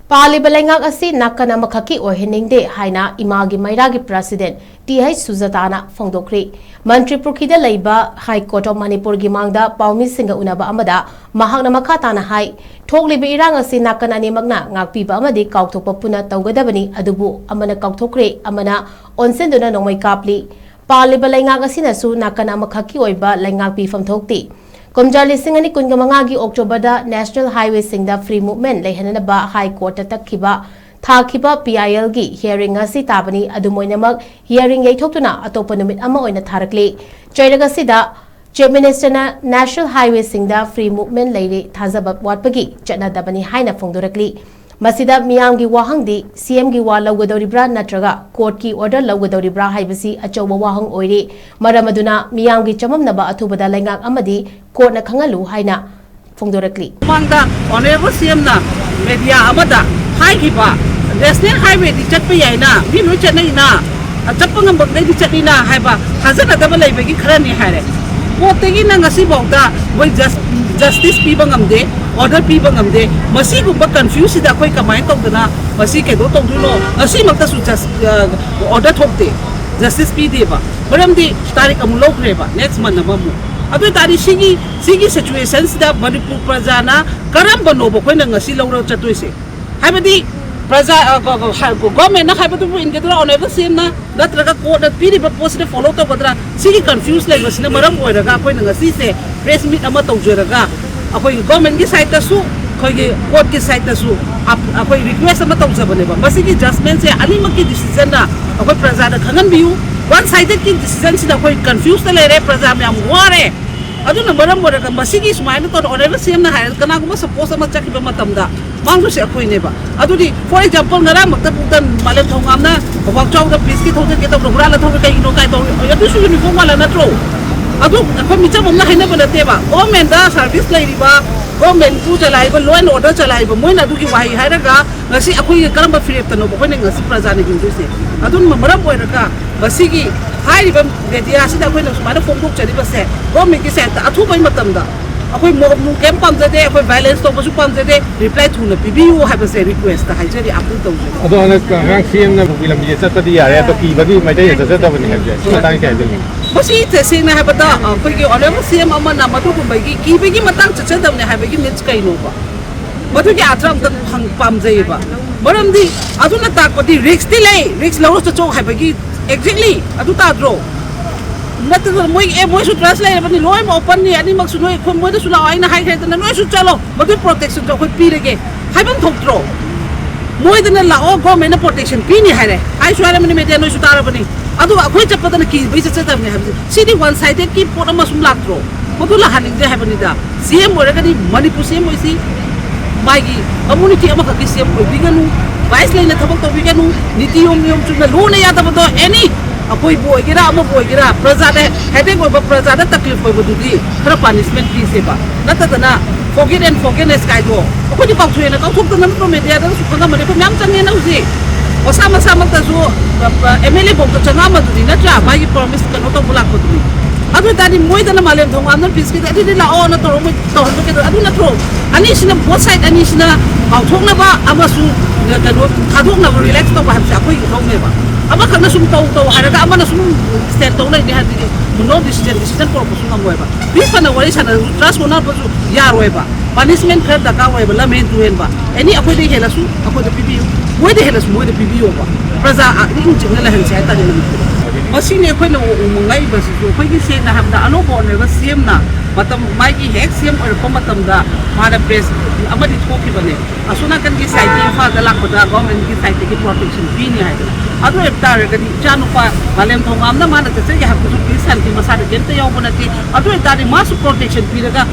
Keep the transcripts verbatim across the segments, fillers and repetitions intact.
ꯄꯥꯜꯂꯤꯕ ꯂꯩꯉꯥꯛ ꯑꯁꯤ ꯅꯥꯀꯟ ꯑꯃꯈꯛꯀꯤ ꯑꯣꯏꯍꯟꯅꯤꯡꯗꯦ ꯍꯥꯏꯅ ꯏꯃꯥꯒꯤ ꯃꯩꯔꯥꯒꯤ ꯄ꯭ꯔꯁꯤꯗꯦꯟꯠ ꯇꯤ ꯍꯩꯆ ꯁꯨꯖꯥꯇꯥꯅ ꯐꯣꯡꯗꯣꯛꯈ꯭ꯔꯤ꯫ ꯃꯟꯇ꯭ꯔꯤ ꯄꯨꯈ꯭ꯔꯤꯗ ꯂꯩꯕ ꯍꯥꯏ ꯀꯣꯔꯠ ꯑꯣꯐ ꯃꯅꯤꯄꯨꯔꯒꯤ ꯃꯥꯡꯗ ꯄꯥꯎꯃꯤꯁꯤꯡꯒ ꯎꯅꯕ ꯑꯃꯗ ꯃꯍꯥꯛꯅ ꯃꯈꯥ ꯇꯥꯅ ꯍꯥꯏ, ꯊꯣꯛꯂꯤꯕ ꯏꯔꯥꯡ ꯑꯁꯤ ꯅꯥꯀꯟ ꯑꯅꯤꯃꯛꯅ ꯉꯥꯛꯄꯤꯕ ꯑꯃꯗꯤ ꯀꯥꯎꯊꯣꯛꯄ ꯄꯨꯟꯅ ꯇꯧꯒꯗꯕꯅꯤ, ꯑꯗꯨꯕꯨ ꯑꯃꯅ ꯀꯥꯎꯊꯣꯛꯈ꯭ꯔꯦ, ꯑꯃꯅ ꯑꯣꯟꯁꯤꯟꯗꯨꯅ ꯅꯣꯡꯃꯩ ꯀꯥꯞꯂꯤ꯫ ꯄꯥꯜꯂꯤꯕ ꯂꯩꯉꯥꯛ ꯑꯁꯤꯅꯁꯨ ꯅꯥꯀꯟ ꯑꯃꯈꯛꯀꯤ ꯑꯣꯏꯕ ꯂꯩꯉꯥꯛ ꯄꯤꯐꯝ ꯊꯣꯛꯇꯦ꯫ ꯀꯨꯝꯖꯥ ꯂꯤꯁꯤꯡ ꯑꯅꯤ ꯀꯨꯟꯒ ꯃꯉꯥꯒꯤ ꯑꯣꯛꯇꯣꯕꯔꯗ ꯅꯦꯁꯅꯦꯜ ꯍꯥꯏꯋꯦꯁꯤꯡꯗ ꯐ꯭ꯔꯤ ꯃꯨꯚꯃꯦꯟꯠ ꯂꯩꯍꯟꯅꯅꯕ ꯍꯥꯏ ꯀꯣꯔꯠꯇ ꯇꯛꯈꯤꯕ, ꯊꯥꯈꯤꯕ ꯄꯤ ꯑꯥꯏ ꯑꯦꯜꯒꯤ ꯍꯤꯌꯥꯔꯤꯡ ꯉꯁꯤ ꯇꯥꯕꯅꯤ꯫ ꯑꯗꯨꯝ ꯑꯣꯏꯅꯃꯛ, ꯍꯤꯌꯥꯔꯤꯡ ꯌꯩꯊꯣꯛꯇꯨꯅ ꯑꯇꯣꯞꯄ ꯅꯨꯃꯤꯠ ꯑꯃ ꯑꯣꯏꯅ ꯊꯥꯔꯛꯂꯤ꯫ ꯆꯩꯔꯛ ꯑꯁꯤꯗ ꯆꯤꯐ ꯃꯤꯅꯤꯁꯇꯔꯅ ꯅꯦꯁꯅꯦꯜ ꯍꯥꯏꯋꯦꯁꯤꯡꯗ ꯐ꯭ꯔꯤ ꯃꯨꯚꯃꯦꯟꯠ ꯂꯩꯔꯦ, ꯊꯥꯖꯕ ꯋꯥꯠꯄꯒꯤ ꯆꯠꯅꯗꯕꯅꯤ ꯍꯥꯏꯅ ꯐꯣꯡꯗꯣꯔꯛꯂꯤ꯫ ꯃꯁꯤꯗ ꯃꯤꯌꯥꯝꯒꯤ ꯋꯥꯍꯪꯗꯤ ꯁꯤ ꯑꯦꯝꯒꯤ ꯋꯥ ꯂꯧꯒꯗꯧꯔꯤꯕ꯭ꯔꯥ ꯅꯠꯇ꯭ꯔꯒ ꯀꯣꯔꯠꯀꯤ ꯑꯣꯔꯗꯔ ꯂꯧꯒꯗꯧꯔꯤꯕ꯭ꯔꯥ ꯍꯥꯏꯕꯁꯤ ꯑꯆꯧꯕ ꯋꯥꯍꯪ ꯑꯣꯏꯔꯤ꯫ ꯃꯔꯝ ꯑꯗꯨꯅ ꯃꯤꯌꯥꯝꯒꯤ ꯆꯃꯝꯅꯕ ꯑꯊꯨꯕꯗ ꯂꯩꯉꯥꯛ ꯑꯃꯗꯤ ꯀꯣꯔꯠꯅ ꯈꯪꯍꯜꯂꯨ ꯍꯥꯏꯅ ꯐꯣꯡꯗꯣꯔꯛꯂꯤ꯫ ꯃꯃꯥꯡꯗ ꯑꯣꯅꯔꯦꯕꯜ ꯁꯤ ꯑꯦꯝꯅ ꯃꯦꯗꯤꯌꯥ ꯑꯃꯗ ꯍꯥꯏꯈꯤꯕ, ꯅꯦꯁꯅꯦꯜ ꯍꯥꯏꯋꯦꯗꯤ ꯆꯠꯄ ꯌꯥꯏꯅ, ꯃꯤ ꯂꯣꯏ ꯆꯠꯅꯩꯅ, ꯆꯠꯄ ꯉꯝꯕꯗꯩꯗꯤ ꯆꯠꯂꯤꯅ ꯍꯥꯏꯕ ꯊꯥꯖꯅꯗꯕ ꯂꯩꯕꯒꯤ ꯈꯔꯅꯤ ꯍꯥꯏꯔꯦ꯫ ꯀꯣꯔꯠꯇꯒꯤꯅ ꯉꯁꯤꯐꯥꯎꯗ ꯃꯣꯏ ꯖꯁ-, ꯖꯁꯇꯤꯁ ꯄꯤꯕ ꯉꯝꯗꯦ, ꯑꯣꯔꯗꯔ ꯄꯤꯕ ꯉꯝꯗꯦ꯫ ꯃꯁꯤꯒꯨꯝꯕ ꯀꯟꯐ꯭ꯌꯨꯁꯁꯤꯗ ꯑꯩꯈꯣꯏ ꯀꯃꯥꯏꯅ ꯇꯧꯗꯅ ꯃꯁꯤ ꯀꯩꯅꯣ ꯇꯧꯗꯣꯏꯅꯣ? ꯉꯁꯤꯃꯛꯇꯁꯨ ꯖꯁ-, ꯑ, ꯑꯣꯔꯗꯔ ꯊꯣꯛꯇꯦ, ꯖꯁꯇꯤꯁ ꯄꯤꯗꯦꯕ꯫ ꯃꯔꯝꯗꯤ ꯇꯥꯔꯤꯛ ꯑꯃꯨꯛ ꯂꯧꯈ꯭ꯔꯦꯕ, ꯅꯦꯛꯁ ꯃꯟ ꯑꯃꯃꯨꯛ꯫ ꯑꯗꯨ ꯑꯣꯏ ꯇꯥꯔꯗꯤ ꯁꯤꯒꯤ, ꯁꯤꯒꯤ ꯁꯤꯆꯨꯋꯦꯁꯟꯁꯤꯗ ꯃꯅꯤꯄꯨꯔ ꯄ꯭ꯔꯖꯥꯅ ꯀꯔꯝꯕꯅꯣꯕ ꯑꯩꯈꯣꯏꯅ ꯉꯁꯤ ꯂꯧꯔ ꯆꯠꯇꯣꯏꯁꯦ? ꯍꯥꯏꯕꯗꯤ ꯄ꯭ꯔꯖꯥ, ꯑ, ꯒ-, ꯒ-, ꯍ-, ꯒ-, ꯒꯣꯔꯃꯦꯟꯅ ꯍꯥꯏꯕꯗꯨꯕꯨ ꯏꯟꯒꯗ꯭ꯔꯥ, ꯑꯣꯅꯔꯦꯕꯜ ꯁꯤ ꯑꯦꯝꯅ, ꯅꯠꯇ꯭ꯔꯒ ꯀꯣꯔꯠꯅ ꯄꯤꯔꯤꯕ ꯄꯣꯠꯁꯤꯗ ꯐꯣꯂꯣ ꯇꯧꯒꯗ꯭ꯔꯥ? ꯁꯤꯒꯤ ꯀꯟꯐ꯭ꯌꯨꯁ ꯂꯩꯕꯁꯤꯅ ꯃꯔꯝ ꯑꯣꯏꯔꯒ ꯑꯩꯈꯣꯏꯅ ꯉꯁꯤꯁꯦ ꯄ꯭ꯔꯦꯁ ꯃꯤꯠ ꯑꯃ ꯇꯧꯖꯔꯒ ꯑꯩꯈꯣꯏꯒꯤ ꯒꯣꯔꯃꯦꯟꯒꯤ ꯁꯥꯏꯠꯇꯁꯨ, ꯑꯩꯈꯣꯏꯒꯤ ꯀꯣꯔꯠꯀꯤ ꯁꯥꯏꯠꯇꯁꯨ ꯑꯞ-, ꯑꯩꯈꯣꯏ ꯔꯤꯀ꯭ꯋꯦꯁ ꯑꯃ ꯇꯧꯖꯕꯅꯦꯕ꯫ ꯃꯁꯤꯒꯤ ꯖꯁꯃꯦꯟꯁꯦ ꯑꯅꯤꯃꯛꯀꯤ ꯗꯤꯁꯤꯖꯟꯅ ꯑꯩꯈꯣꯏ ꯄ꯭ꯔꯖꯥꯗ ꯈꯪꯍꯟꯕꯤꯌꯨ꯫ ꯋꯥꯟ ꯁꯥꯏꯗꯦꯠꯀꯤ ꯗꯤꯁꯤꯖꯟꯁꯤꯗ ꯑꯩꯈꯣꯏ ꯀꯟꯐ꯭ꯌꯨꯁꯇ ꯂꯩꯔꯦ, ꯄ꯭ꯔꯖꯥ ꯃꯌꯥꯝ ꯋꯥꯔꯦ꯫ ꯑꯗꯨꯅ ꯃꯔꯝ ꯑꯣꯏꯔꯒ ꯃꯁꯤꯒꯤ ꯁꯨꯃꯥꯏꯅ ꯇꯧꯅ ꯑꯣꯅꯔꯦꯕꯜ ꯁꯤ ꯑꯦꯝꯅ ꯍꯥꯏꯔꯒ ꯀꯅꯥꯒꯨꯝꯕ ꯁꯄꯣꯁ ꯑꯃ ꯆꯠꯈꯤꯕ ꯃꯇꯝꯗ ꯃꯥꯡꯗꯣꯏꯁꯦ ꯑꯩꯈꯣꯏꯅꯦꯕ꯫ ꯑꯗꯨꯗꯤ, ꯐꯣꯔ ꯑꯦꯛꯖꯥꯝꯄꯜ, ꯉꯔꯥꯡꯃꯛꯇ ꯄꯨꯡꯇꯟ ꯃꯥꯂꯦꯝ ꯊꯧꯉꯥꯝꯅ ꯋꯥꯛꯆꯥꯎꯗ ꯄꯤꯁꯀꯤ ꯊꯧꯖꯒꯦ ꯇꯧꯕꯗ ꯍꯨꯔꯥꯜꯂ ꯊꯧꯔꯦ ꯀꯩꯒꯤꯅꯣ ꯀꯥꯏ ꯇꯧꯔꯤ? ꯑꯗꯨꯁꯨ ꯌꯨꯅꯤꯐꯣꯔꯝ ꯃꯥꯜꯂ ꯅꯠꯇ꯭ꯔꯣ? ꯑꯗꯨ ꯑꯩꯈꯣꯏ ꯃꯤꯆꯝ ꯑꯃꯅ ꯍꯥꯏꯅꯕ ꯅꯠꯇꯦꯕ꯫ ꯒꯣꯔꯃꯦꯟꯗ ꯁꯥꯔꯚꯤꯁ ꯂꯩꯔꯤꯕ, ꯒꯣꯔꯃꯦꯟꯕꯨ ꯆꯂꯥꯏꯕ, ꯂꯣ ꯑꯦꯟ ꯑꯣꯔꯗꯔ ꯆꯂꯥꯏꯕ ꯃꯣꯏꯅ ꯑꯗꯨꯒꯤ ꯋꯥꯍꯩ ꯍꯥꯏꯔꯒ ꯉꯁꯤ ꯑꯩꯈꯣꯏꯒꯤ ꯀꯔꯝꯕ ꯐꯤꯔꯦꯞꯇꯅꯣꯕ ꯑꯩꯈꯣꯏꯅ ꯉꯁꯤ ꯄ꯭ꯔꯖꯥꯅ ꯍꯤꯡꯗꯣꯏꯁꯦ? ꯑꯗꯨꯅ ꯃꯔꯝ ꯑꯣꯏꯔꯒ ꯃꯁꯤꯒꯤ ꯍꯥꯏꯔꯤꯕ ꯃꯦꯗꯤꯌꯥꯁꯤꯗ ꯑꯩꯈꯣꯏꯅ ꯁꯨꯃꯥꯏꯅ ꯐꯣꯡꯗꯣꯛꯆꯔꯤꯕꯁꯦ ꯒꯣꯔꯃꯦꯟꯒꯤ ꯁꯥꯏꯠꯇ ꯑꯊꯨꯕꯩ ꯃꯇꯝꯗ ꯑꯩꯈꯣꯏ ꯃꯣꯕ ꯀꯩꯝ ꯄꯥꯝꯖꯗꯦ, ꯑꯩꯈꯣꯏ ꯚꯥꯏꯂꯦꯟꯁ ꯇꯧꯕꯁꯨ ꯄꯥꯝꯖꯗꯦ, ꯔꯤꯄ꯭ꯂꯥꯏ ꯊꯨꯅ ꯄꯤꯕꯤꯌꯨ ꯍꯥꯏꯕꯁꯦ ꯔꯤꯀ꯭ꯋꯦꯁꯇ ꯍꯥꯏꯖꯔꯤ, ꯑꯥꯄꯤꯜ ꯇꯧꯖꯔꯤ꯫ ꯑꯗꯣ ꯍꯟꯗꯛ ꯑꯉꯥꯡ ꯁꯤ ꯑꯦꯝꯅ ꯂꯝꯕꯤꯁꯦ ꯆꯠꯄꯗꯤ ꯌꯥꯔꯦ, ꯑꯗꯣ ꯀꯤꯕꯒꯤ ꯃꯩꯇꯩꯗ ꯆꯠꯆꯗꯕꯅꯤ ꯍꯥꯏꯕꯁꯦ ꯁꯤ ꯃꯇꯥꯡꯁꯦ ꯍꯥꯏꯕꯤꯅꯤꯡꯉꯤ꯫ ꯃꯁꯤ ꯇꯁꯦꯡꯅ ꯍꯥꯏꯕꯗ ꯑꯩꯈꯣꯏꯒꯤ ꯑꯣꯅꯔꯦꯕꯜ ꯁꯤ ꯑꯦꯝ ꯑꯃꯅ ꯃꯗꯨꯒꯨꯝꯕꯒꯤ ꯀꯤꯕꯒꯤ ꯃꯇꯥꯡ ꯆꯠꯆꯗꯕꯅꯤ ꯍꯥꯏꯕꯒꯤ ꯃꯤꯟꯁ ꯀꯩꯅꯣꯕ? ꯃꯗꯨꯒꯤ ꯑꯥꯔꯊ ꯑꯝꯇ ꯄꯥꯝꯖꯩꯌꯦꯕ꯫ ꯃꯔꯝꯗꯤ ꯑꯗꯨꯅ ꯇꯥꯛꯄꯗꯤ ꯔꯤꯛꯁꯇꯤ ꯂꯩ, ꯔꯤꯛꯁ ꯂꯧꯔ ꯆꯠꯆꯧ ꯍꯥꯏꯕꯒꯤ ꯑꯦꯛꯖꯦꯛꯂꯤ ꯑꯗꯨ ꯇꯥꯗ꯭ꯔꯣ? ꯅꯠꯇ꯭ꯔꯒ ꯃꯣꯏ ꯑꯦ ꯃꯣꯏꯁꯨ ꯇ꯭ꯔꯁ ꯂꯩꯔꯕꯅꯤ, ꯂꯣꯏꯅꯃꯛ ꯑꯣꯄꯟꯅꯤ, ꯑꯅꯤꯃꯛꯁꯨ ꯅꯣꯏ ꯑꯩꯈꯣꯏ ꯃꯣꯏꯗꯁꯨ ꯂꯥꯛꯑꯣ, ꯑꯩꯅ ꯍꯥꯏꯈ꯭ꯔꯦꯗꯅ ꯅꯣꯏꯁꯨ ꯆꯠꯂꯣ, ꯃꯗꯨꯒꯤ ꯄ꯭ꯔꯣꯇꯦꯛꯁꯟꯁꯨ ꯑꯩꯈꯣꯏ ꯄꯤꯔꯒꯦ ꯍꯥꯏꯐꯝ ꯊꯣꯛꯇ꯭ꯔꯣ? ꯃꯣꯏꯗꯅ ꯂꯥꯛꯑꯣ, ꯒꯣꯔꯃꯦꯟꯅ ꯄ꯭ꯔꯣꯇꯦꯛꯁꯟ ꯄꯤꯅꯤ ꯍꯥꯏꯔꯦ, ꯍꯥꯏꯁꯨ ꯍꯥꯏꯔꯕꯅꯤ, ꯃꯦꯗꯤꯌꯥ ꯅꯣꯏꯁꯨ ꯇꯥꯔꯕꯅꯤ꯫ ꯑꯗꯨꯒ ꯑꯩꯈꯣꯏ ꯆꯠꯄꯗꯅ ꯀꯤꯕꯩ ꯆꯠꯆꯗꯕꯅꯤ ꯍꯥꯏꯕꯁꯦ, ꯁꯤꯗꯤ ꯋꯥꯟ ꯁꯥꯏꯗꯦꯠꯀꯤ ꯄꯣꯠ ꯑꯃ ꯁꯨꯝ ꯂꯥꯛꯇ꯭ꯔꯣ? ꯃꯗꯨ ꯂꯥꯛꯍꯟꯅꯤꯡꯗꯦ ꯍꯥꯏꯕꯅꯤꯗ꯫ ꯁꯤ ꯑꯦꯝ ꯑꯣꯏꯔꯒꯗꯤ ꯃꯅꯤꯄꯨꯔ ꯁꯤ ꯑꯦꯝ ꯑꯣꯏꯁꯤ, ꯃꯥꯒꯤ ꯀꯝꯃꯨꯅꯤꯇꯤ ꯑꯃꯈꯛꯀꯤ ꯁꯤ ꯑꯦꯝ ꯑꯣꯏꯕꯤꯒꯅꯨ, ꯚꯥꯏꯁ ꯂꯩꯅ ꯊꯕꯛ ꯇꯧꯕꯤꯒꯅꯨ, ꯅꯤꯇꯤ ꯅꯤꯌꯣꯝ ꯅꯤꯌꯣꯝ ꯆꯨꯝꯅ ꯂꯨꯅ ꯌꯥꯗꯕꯗꯣ ꯑꯦꯅꯤ ꯑꯩꯈꯣꯏꯕꯨ ꯑꯣꯏꯒꯦꯔꯥ ꯑꯃꯕꯨ ꯑꯣꯏꯒꯦꯔꯥ ꯄ꯭ꯔꯖꯥꯗ ꯍꯦꯗꯦꯛ ꯑꯣꯏꯕ, ꯄ꯭ꯔꯖꯥꯗ ꯇꯛꯂꯤꯐ ꯑꯣꯏꯕꯗꯨꯗꯤ ꯈꯔ ꯄꯥꯅꯤꯁꯃꯦꯟ ꯄꯤꯁꯦꯕ, ꯅꯠꯇꯗꯅ forget and forgiveness ꯀꯥꯏꯗꯣ ꯑꯩꯈꯣꯏꯗꯤ ꯀꯥꯎꯊꯣꯛꯑꯦꯅ ꯀꯥꯎꯊꯣꯛꯇꯅ ꯅꯠꯇ꯭ꯔꯣ? ꯃꯦꯗꯤꯌꯥꯗꯁꯨ ꯈꯪꯉꯝꯃꯅꯤ, ꯑꯩꯈꯣꯏ ꯃꯌꯥꯝ ꯆꯪꯉꯦꯅ ꯍꯧꯖꯤꯛ ꯃꯁꯥ ꯃꯁꯥꯃꯛꯇꯁꯨ ꯑꯦꯝ ꯑꯦꯜ ꯑꯦ ꯐꯥꯎꯗ ꯆꯪꯉꯛꯑꯝꯕꯗꯨꯗꯤ ꯅꯠꯇ꯭ꯔꯥ? ꯃꯥꯒꯤ ꯄ꯭ꯔꯣꯃꯤꯁ ꯀꯩꯅꯣ ꯇꯧꯕ ꯂꯥꯛꯄꯗꯨꯗꯤ꯫ ꯑꯗꯨ ꯑꯣꯏꯇꯥꯔꯗꯤ ꯃꯣꯏꯗꯅ ꯃꯥꯂꯦꯝ ꯊꯣꯡꯒꯥꯝꯅ ꯄꯤꯁꯀꯤꯗ ꯑꯗꯨꯗꯤ ꯂꯥꯛꯑꯣꯅ ꯇꯧꯔꯒ ꯃꯣꯏ ꯇꯧꯍꯟꯕ ꯀꯩꯗꯧ? ꯑꯗꯨ ꯅꯠꯇ꯭ꯔꯣ? ꯑꯅꯤꯁꯤꯅ ꯕꯣꯠ ꯁꯥꯏꯠ ꯑꯅꯤꯁꯤꯅ ꯀꯥꯎꯊꯣꯛꯅꯕ ꯑꯃꯁꯨꯡ ꯀꯩꯅꯣ ꯊꯥꯗꯣꯛꯅꯕ ꯔꯤꯂꯦꯛꯁ ꯇꯧꯕ ꯍꯥꯏꯕꯁꯦ ꯑꯩꯈꯣꯏꯒꯤ ꯂꯧꯅꯦꯕ꯫ ꯑꯃꯈꯛꯅ ꯁꯨꯝ ꯇꯧ ꯇꯧ ꯍꯥꯏꯔꯒ ꯑꯃꯅ ꯁꯨꯝ ꯁ꯭ꯇꯦꯟ ꯇꯧ ꯂꯩꯅꯤ ꯍꯥꯏꯕꯗꯤ ꯅꯣ ꯗꯤꯁꯤꯖꯟ, ꯗꯤꯁꯤꯖꯟ ꯄꯨꯔꯛꯄꯁꯨ ꯉꯝꯃꯣꯏꯕ꯫ ꯄꯤꯁ ꯐꯅ ꯋꯥꯔꯤ ꯁꯥꯟꯅꯔꯁꯨ ꯇ꯭ꯔꯁ ꯍꯣꯠꯅꯕꯁꯨ ꯌꯥꯔꯣꯏꯕ꯫ ꯄꯥꯅꯤꯁꯃꯦꯟ ꯈꯔ ꯗꯔꯀꯥꯔ ꯑꯣꯏꯕ, ꯂꯝꯍꯦꯟ ꯇꯨꯍꯦꯟꯕ꯫ ꯑꯦꯅꯤ ꯑꯩꯈꯣꯏꯗ ꯍꯦꯜꯂꯁꯨ ꯑꯩꯈꯣꯏꯗ ꯄꯤꯕꯤꯌꯨ, ꯃꯣꯏꯗ ꯍꯦꯜꯂꯁꯨ ꯃꯣꯏꯗ ꯄꯤꯕꯤꯌꯣꯕ꯫ ꯄ꯭ꯔꯖꯥ ꯏꯪ ꯆꯤꯛꯅ ꯂꯩꯍꯟꯁꯦ ꯍꯥꯏꯇꯥꯔꯦ ꯃꯅꯤꯄꯨꯔꯗ꯫ ꯃꯁꯤꯅꯤ ꯑꯩꯈꯣꯏꯅ ꯉꯛꯏꯕꯁꯤꯁꯨ꯫ ꯑꯩꯈꯣꯏꯒꯤ ꯁꯦꯡꯅ ꯍꯥꯏꯕꯗ ꯑꯅꯧꯕ ꯑꯣꯏꯔꯤꯕ ꯁꯤ ꯑꯦꯝꯅ ꯃꯇꯝ ꯃꯥꯒꯤ ꯍꯦꯛ ꯁꯤ ꯑꯦꯝ ꯑꯣꯏꯔꯛꯄ ꯃꯇꯝꯗ ꯃꯥꯅ ꯄ꯭ꯔꯦꯁ ꯑꯃꯗꯤ ꯊꯣꯛꯈꯤꯕꯅꯦ꯫ ꯑꯁꯣꯝ ꯅꯥꯀꯟꯒꯤ ꯁꯥꯏꯠꯀꯤ ꯏꯝꯐꯥꯜꯗ ꯂꯥꯛꯄꯗ ꯒꯣꯔꯃꯦꯟꯒꯤ ꯁꯥꯏꯠꯇꯒꯤ ꯄ꯭ꯔꯣꯇꯦꯛꯁꯟ ꯄꯤꯅꯤ ꯍꯥꯏꯗꯅ꯫ ꯑꯗꯨ ꯑꯣꯏꯕ ꯇꯥꯔꯒꯗꯤ ꯏꯆꯥꯅꯨꯄꯥ ꯃꯥꯂꯦꯝ ꯊꯣꯡꯒꯥꯝꯅ ꯃꯥꯅ ꯆꯠꯆꯒꯦ ꯍꯥꯏꯕꯗꯨꯁꯨ ꯄꯤꯁ ꯁꯥꯟꯇꯤ ꯃꯁꯥꯗ ꯀꯩꯝꯇ ꯌꯥꯎꯕ ꯅꯠꯇꯦ꯫ ꯑꯗꯨ ꯑꯣꯏꯕ ꯇꯥꯔꯗꯤ ꯃꯥꯁꯨ ꯄ꯭ꯔꯣꯇꯦꯛꯁꯟ ꯄꯤꯔꯒ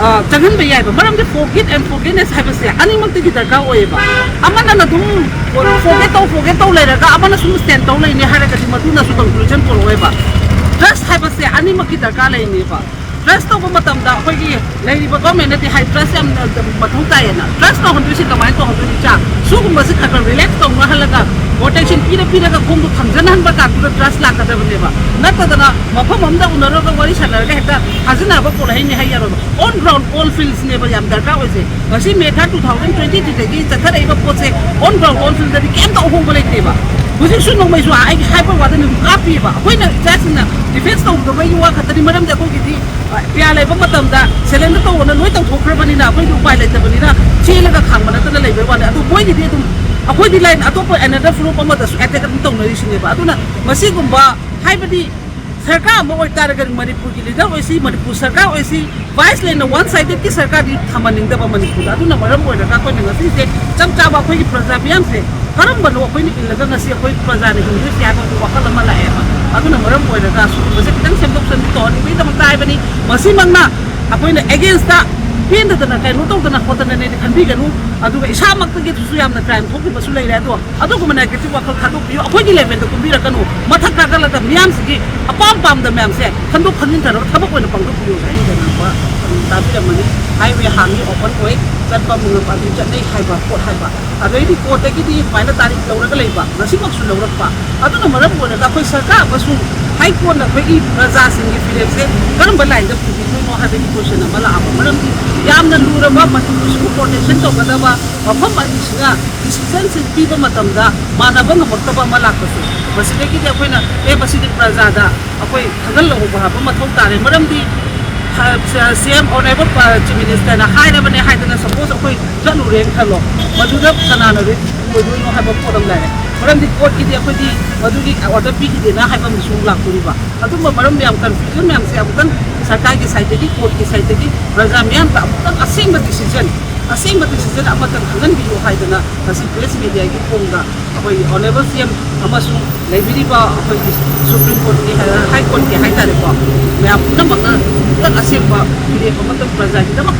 ꯑ, ꯆꯪꯍꯟꯕ ꯌꯥꯏꯕ꯫ ꯃꯔꯝꯗꯤ forget and forgiveness ꯍꯥꯏꯕꯁꯦ ꯑꯅꯤꯃꯛꯇꯒꯤ ꯗꯔꯀꯥꯔ ꯑꯣꯏꯌꯦꯕ꯫ ꯑꯃꯅ ꯑꯗꯨꯝ forget ꯇꯧ, forget ꯇꯧ ꯂꯩꯔꯒ ꯑꯃꯅ ꯁꯨꯝ ꯁ꯭ꯇꯦꯟ ꯇꯧ ꯂꯩꯅꯤ ꯍꯥꯏꯔꯒꯗꯤ ꯃꯗꯨꯅꯁꯨ ꯀꯟꯀ꯭ꯂꯨꯖꯟ ꯄꯨꯔꯛꯑꯣꯏꯕ꯫ ꯇ꯭ꯔꯁ ꯍꯥꯏꯕꯁꯦ ꯑꯅꯤꯃꯛꯀꯤ ꯗꯔꯀꯥꯔ ꯂꯩꯅꯦꯕ꯫ ꯇ꯭ꯔꯁ ꯇꯧꯕ ꯃꯇꯝꯗ ꯑꯩꯈꯣꯏꯒꯤ ꯂꯩꯔꯤꯕ ꯒꯣꯔꯃꯦꯟꯅꯗꯤ ꯍꯥꯏ ꯇ꯭ꯔꯁ ꯌꯥꯝꯅ ꯃꯊꯧ ꯇꯥꯏꯌꯦꯅ꯫ ꯇ꯭ꯔꯁ ꯇꯧꯍꯟꯗꯣꯏꯁꯦ ꯀꯃꯥꯏꯅ ꯇꯧꯍꯟꯗꯣꯏꯅꯣ? ꯏꯆꯥ, ꯁꯤꯒꯨꯝꯕꯁꯤ ꯈꯔ ꯈꯔ ꯔꯤꯂꯦꯛꯁ ꯇꯧꯅꯍꯜꯂꯒ ꯄ꯭ꯔꯣꯇꯦꯛꯁꯟ ꯄꯤꯔ ꯄꯤꯔꯒ ꯈꯣꯡꯗꯣ ꯊꯝꯖꯅꯍꯟꯕ ꯀꯥꯟꯗꯨꯗ ꯇ꯭ꯔꯁ ꯂꯥꯛꯀꯗꯕꯅꯦꯕ꯫ ꯅꯠꯇꯗꯅ ꯃꯐꯝ ꯑꯃꯗ ꯎꯅꯔꯒ ꯋꯥꯔꯤ ꯁꯥꯟꯅꯔꯒ ꯍꯦꯛꯇ ꯊꯥꯖꯅꯕ ꯄꯣꯠ ꯍꯩꯅꯤ ꯍꯥꯏ ꯌꯥꯔꯣꯏꯕ꯫ On ground, on fieldsꯅꯦꯕ ꯌꯥꯝ ꯗꯔꯀꯥꯔ ꯑꯣꯏꯁꯦ꯫ ꯉꯁꯤ ꯃꯦ ꯊꯥꯔꯠ, ꯇꯨ ꯊꯥꯎꯖꯟ ꯇ꯭ꯋꯦꯟꯇꯤ ꯊ꯭ꯔꯤꯗꯒꯤ ꯆꯠꯊꯔꯛꯏꯕ ꯄꯣꯠꯁꯦ on ground, on fieldꯗꯗꯤ ꯀꯩꯝꯇ ꯑꯍꯣꯡꯕ ꯂꯩꯇꯦꯕ꯫ ꯍꯧꯖꯤꯛꯁꯨ ꯅꯣꯡꯃꯩꯁꯨ ꯑꯩꯒꯤ ꯍꯥꯏꯕ ꯋꯥꯗ ꯅꯨꯃꯤꯠ ꯀꯥꯞꯄꯤꯑꯕ꯫ ꯑꯩꯈꯣꯏꯅ ꯏꯆꯥꯁꯤꯡꯅ ꯗꯤꯐꯦꯟꯁ ꯇꯧꯗꯕꯒꯤ ꯋꯥ ꯈꯛꯇꯅꯤ, ꯃꯔꯝꯗꯤ ꯑꯩꯈꯣꯏꯒꯤꯗꯤ ꯄꯤꯌꯥ ꯂꯩꯕ ꯃꯇꯝꯗ ꯁꯦꯂꯦꯟꯗꯔ ꯇꯧꯑꯣꯅ ꯂꯣꯏ ꯇꯧꯊꯣꯛꯈ꯭ꯔꯕꯅꯤꯅ ꯑꯩꯈꯣꯏꯗꯤ ꯎꯄꯥꯏ ꯂꯩꯇꯕꯅꯤꯅ ꯆꯦꯜꯂꯒ ꯈꯥꯡꯕ ꯅꯠꯇꯅ ꯂꯩꯕꯩ ꯋꯥꯅꯤ꯫ ꯑꯗꯨ ꯃꯣꯏꯒꯤꯗꯤ ꯑꯗꯨꯝ ꯑꯩꯈꯣꯏꯗꯤ ꯂꯥꯏꯟ ꯑꯇꯣꯞꯄ ꯑꯦꯅꯗꯔ ꯐꯨꯔꯨꯞ ꯑꯃꯗꯁꯨ ꯑꯦꯇꯦꯛ ꯑꯗꯨꯝ ꯇꯧꯅꯔꯤꯁꯤꯅꯦꯕ꯫ ꯑꯗꯨꯅ ꯃꯁꯤꯒꯨꯝꯕ ꯍꯥꯏꯕꯗꯤ ꯁꯔꯀꯥꯔ ꯑꯃ ꯑꯣꯏꯇꯥꯔꯒꯗꯤ ꯃꯅꯤꯄꯨꯔꯒꯤ ꯂꯤꯗꯔ ꯑꯣꯏꯁꯤ, ꯃꯅꯤꯄꯨꯔ ꯁꯔꯀꯥꯔ ꯑꯣꯏꯁꯤ, ꯚꯥꯏꯁ ꯂꯩꯅ ꯋꯥꯟ ꯁꯥꯏꯗꯦꯠꯀꯤ ꯁꯔꯀꯥꯔꯗꯤ ꯊꯝꯍꯟꯅꯤꯡꯗꯕ ꯃꯅꯤꯄꯨꯔꯗ꯫ ꯑꯗꯨꯅ ꯃꯔꯝ ꯑꯣꯏꯔꯒ ꯑꯩꯈꯣꯏꯅ ꯉꯁꯤꯁꯦ ꯆꯞ ꯆꯥꯕ ꯑꯩꯈꯣꯏꯒꯤ ꯄ꯭ꯔꯖꯥ ꯃꯤꯌꯥꯝꯁꯦ ꯀꯔꯝꯕꯅꯣ ꯑꯩꯈꯣꯏꯅ ꯏꯜꯂꯒ ꯉꯁꯤ ꯑꯩꯈꯣꯏ ꯄ꯭ꯔꯖꯥꯅ ꯍꯤꯡꯗꯣꯏꯁꯦ ꯍꯥꯏꯕꯒꯤ ꯋꯥꯈꯜ ꯑꯃ ꯂꯥꯛꯑꯦꯕ꯫ ꯑꯗꯨꯅ ꯃꯔꯝ ꯑꯣꯏꯔꯒ ꯁꯤꯒꯨꯝꯕꯁꯦ ꯈꯤꯇꯪ ꯁꯦꯝꯗꯣꯛ ꯁꯦꯝꯖꯤꯟ ꯇꯧꯍꯟꯅꯤꯡꯕꯒꯤꯗꯃꯛꯇ ꯍꯥꯏꯕꯅꯤ꯫ ꯃꯁꯤꯃꯛꯅ ꯑꯩꯈꯣꯏꯅ ꯑꯦꯒꯦꯟꯁꯇ ꯄꯦꯟꯗꯗꯅ ꯀꯩꯅꯣ ꯇꯧꯗꯅ ꯈꯣꯠꯇꯅꯅꯦꯗꯤ ꯈꯟꯕꯤꯒꯅꯨ꯫ ꯑꯗꯨꯒ ꯏꯁꯥꯃꯛꯇꯒꯤꯁꯨ ꯌꯥꯝꯅ ꯀ꯭ꯔꯥꯏꯝ ꯊꯣꯛꯈꯤꯕꯁꯨ ꯂꯩꯔꯦ꯫ ꯑꯗꯣ ꯑꯗꯨꯒꯨꯝꯕ ꯅꯦꯒꯦꯇꯤꯚ ꯋꯥꯈꯜ ꯊꯥꯗꯣꯛꯄꯤꯌꯨ, ꯑꯩꯈꯣꯏꯒꯤ ꯂꯦꯚꯦꯜꯗ ꯀꯨꯝꯕꯤꯔꯛꯀꯅꯨ꯫ ꯃꯊꯛ ꯀꯥꯈꯠꯂꯒ ꯃꯤꯌꯥꯝꯁꯤꯒꯤ ꯑꯄꯥꯝ ꯄꯥꯝꯗ ꯃꯌꯥꯝꯁꯦ ꯈꯟꯗꯣꯛ ꯈꯟꯖꯤꯟ ꯇꯧꯔꯒ ꯊꯕꯛ ꯑꯣꯏꯅ ꯄꯥꯡꯊꯣꯛꯄꯤꯌꯨ꯫ ꯑꯩꯅ ꯉꯥꯡꯕ ꯑꯗꯨꯝ ꯇꯥꯕꯤꯔꯝꯃꯅꯤ꯫ ꯍꯥꯏꯋꯦ ꯍꯥꯡꯉꯤ, ꯑꯣꯄꯟ ꯑꯣꯏ, ꯆꯠꯄ ꯃꯉꯝ ꯑꯗꯨꯝ ꯆꯠꯅꯩ ꯍꯥꯏꯕ ꯄꯣꯠ ꯍꯥꯏꯕ꯫ ꯑꯗꯩꯗꯤ ꯀꯣꯔꯠꯇꯒꯤꯗꯤ ꯁꯨꯃꯥꯏꯅ ꯇꯥꯔꯤꯛ ꯂꯧꯔꯒ ꯂꯩꯕ, ꯉꯁꯤꯃꯛꯁꯨ ꯂꯧꯔꯛꯄ꯫ ꯑꯗꯨꯅ ꯃꯔꯝ ꯑꯣꯏꯔꯒ ꯑꯩꯈꯣꯏ ꯁꯔꯀꯥꯔ ꯑꯃꯁꯨꯡ ꯍꯥꯏ ꯀꯣꯔꯠꯅ ꯑꯩꯈꯣꯏꯒꯤ ꯄ꯭ꯔꯖꯥꯁꯤꯡꯒꯤ ꯐꯤꯔꯦꯞꯁꯦ ꯀꯔꯝꯕ ꯂꯥꯏꯟꯗ ꯄꯨꯕꯤꯗꯣꯏꯅꯣ ꯍꯥꯏꯕꯒꯤ ꯀꯣꯏꯁꯟ ꯑꯃ ꯂꯥꯛꯑꯕ꯫ ꯃꯔꯝꯗꯤ ꯌꯥꯝꯅ ꯂꯨꯔꯕ ꯃꯅꯤꯄꯨꯔꯁꯤꯕꯨ ꯄ꯭ꯔꯣꯇꯦꯛꯁꯟ ꯇꯧꯒꯗꯕ ꯃꯐꯝ ꯑꯅꯤꯁꯤꯅ ꯗꯤꯁꯤꯖꯟꯁꯤꯡ ꯄꯤꯕ ꯃꯇꯝꯗ ꯃꯥꯟꯅꯕ ꯉꯝꯃꯛꯇꯕ ꯑꯃ ꯂꯥꯛꯄꯁꯦ, ꯃꯁꯤꯗꯒꯤꯗꯤ ꯑꯩꯈꯣꯏꯅ ꯑꯦ ꯃꯁꯤꯗꯤ ꯄ꯭ꯔꯖꯥꯗ ꯑꯩꯈꯣꯏ ꯈꯪꯍꯜꯍꯧꯕ ꯍꯥꯏꯕ ꯃꯊꯧ ꯇꯥꯔꯦ꯫ ꯃꯔꯝꯗꯤ ꯁꯤ ꯑꯦꯝ ꯑꯣꯅꯦꯕꯜ ꯆꯤꯐ ꯃꯤꯅꯤꯁꯇꯔꯅ ꯍꯥꯏꯔꯕꯅꯦ ꯍꯥꯏꯗꯅ ꯁꯄꯣꯁ ꯑꯩꯈꯣꯏ ꯆꯠꯂꯨꯔꯦꯅ ꯈꯜꯂꯣ, ꯃꯗꯨꯗ ꯀꯅꯥꯅ ꯔꯤꯁꯛ ꯑꯣꯏꯗꯣꯏꯅꯣ ꯍꯥꯏꯕ ꯄꯣꯠ ꯑꯃ ꯂꯩꯔꯦ꯫ ꯃꯔꯝꯗꯤ ꯀꯣꯔꯠꯀꯤꯗꯤ ꯑꯩꯈꯣꯏꯗꯤ ꯃꯗꯨꯒꯤ ꯑꯣꯔꯗꯔ ꯄꯤꯈꯤꯗꯦꯅ ꯍꯥꯏꯕ ꯑꯃꯁꯨ ꯑꯃꯨꯛ ꯂꯥꯛꯇꯣꯔꯤꯕ꯫ ꯑꯗꯨꯝꯕ ꯃꯔꯝ ꯃꯌꯥꯝ, ꯀꯟꯐ꯭ꯌꯨꯖꯟ ꯃꯌꯥꯝꯁꯦ ꯑꯃꯨꯛꯇꯪ ꯁꯔꯀꯥꯔꯒꯤ ꯁꯥꯏꯠꯇꯒꯤ, ꯀꯣꯔꯠꯀꯤ ꯁꯥꯏꯠꯇꯒꯤ ꯄ꯭ꯔꯖꯥ ꯃꯤꯌꯥꯝꯗ ꯑꯃꯨꯛꯇꯪ ꯑꯁꯦꯡꯕ ꯗꯤꯁꯤꯖꯟ, ꯑꯁꯦꯡꯕ ꯗꯤꯁꯤꯖꯟ ꯑꯃꯇꯪ ꯈꯪꯍꯟꯕꯤꯌꯨ ꯍꯥꯏꯗꯅ ꯉꯁꯤ ꯄ꯭ꯔꯦꯁ ꯃꯦꯗꯤꯌꯥꯒꯤ ꯈꯣꯡꯗ ꯑꯩꯈꯣꯏ ꯑꯣꯅꯦꯕꯜ ꯁꯤ ꯑꯦꯝ ꯑꯃꯁꯨꯡ ꯂꯩꯕꯤꯔꯤꯕ ꯑꯩꯈꯣꯏꯒꯤ ꯁꯨꯄ꯭ꯔꯤꯝ ꯀꯣꯔꯠꯀꯤ ꯍꯥꯏ-, ꯍꯥꯏ ꯀꯣꯔꯠꯀꯤ ꯍꯥꯏꯇꯥꯔꯦꯀꯣ, ꯃꯌꯥꯝ ꯄꯨꯝꯅꯃꯛꯅ ꯑꯃꯨꯛꯇꯪ ꯑꯁꯦꯡꯕ ꯐꯤꯔꯦꯞ ꯑꯃꯇꯪ ꯄ꯭ꯔꯖꯥꯒꯤꯗꯃꯛ